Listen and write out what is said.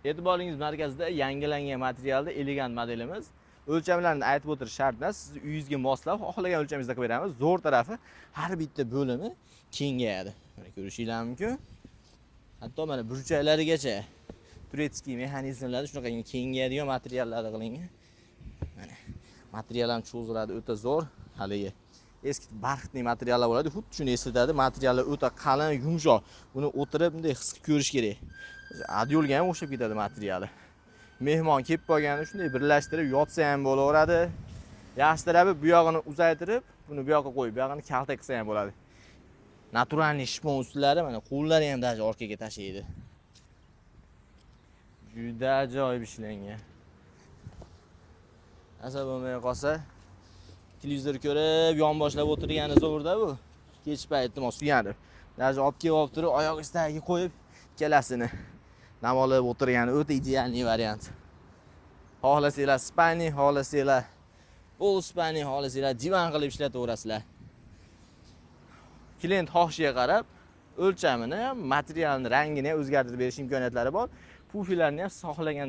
E'tiboringiz markazida yangilangan materialda elegant modelimiz. O'lchamlarini aytib o'tirish shart emas, sizni uyingizga moslab xohlagan o'lchamingizda qilib beramiz. Zo'r tarafi, har bitta bo'limi kengayadi. Mana, ko'rishinglar mumkin. Hatto mana burchaklarigacha турецкий mexanizmlarda shunaqa kengayadigan materiallarda qilingan. Mana, material ham cho'ziladi, o'ta zo'r. Haligi eski бархатный materiallar bo'ladi, xuddi shuni eslatadi. Materiallar o'ta qalin, yumshoq. Buni o'tirib bunday his qilib ko'rish kerak. Одеял ga ham o'xshab ketadi materiali. Mehmon kelib qolganda shunday birlashtirib yotsa ham bo'laveradi. Yaxshi tarafi, bu yog'ini uzaytirib, buni bu yoqqa qo'yib, bu yog'ini kalta qilsa ham bo'ladi. Натуральный shpon ustlari, mana qo'llari ham даже orqaga tashlaydi. Juda ajoyib ishlangan. Asab bo'lmay qolsa, televizor ko'rib, yonboshlab o'tirgani zo'rda bu. Kech paytda suyanib. Даже olib kelib olib turib, oyog'ingiz tagiga qo'yib, ikkalasini dam olib o'tirgani o'ta идеальный variant. Xohlasanglar спальный, xohlasanglar полуспальный, xohlasanglar divan qilib ishlataverasizlar. Klient xohishiga qarab o'lchamini ham, materialni, rangini ham o'zgartirib berish imkoniyatlari bor. Pufilarni ham siz xohlagandek.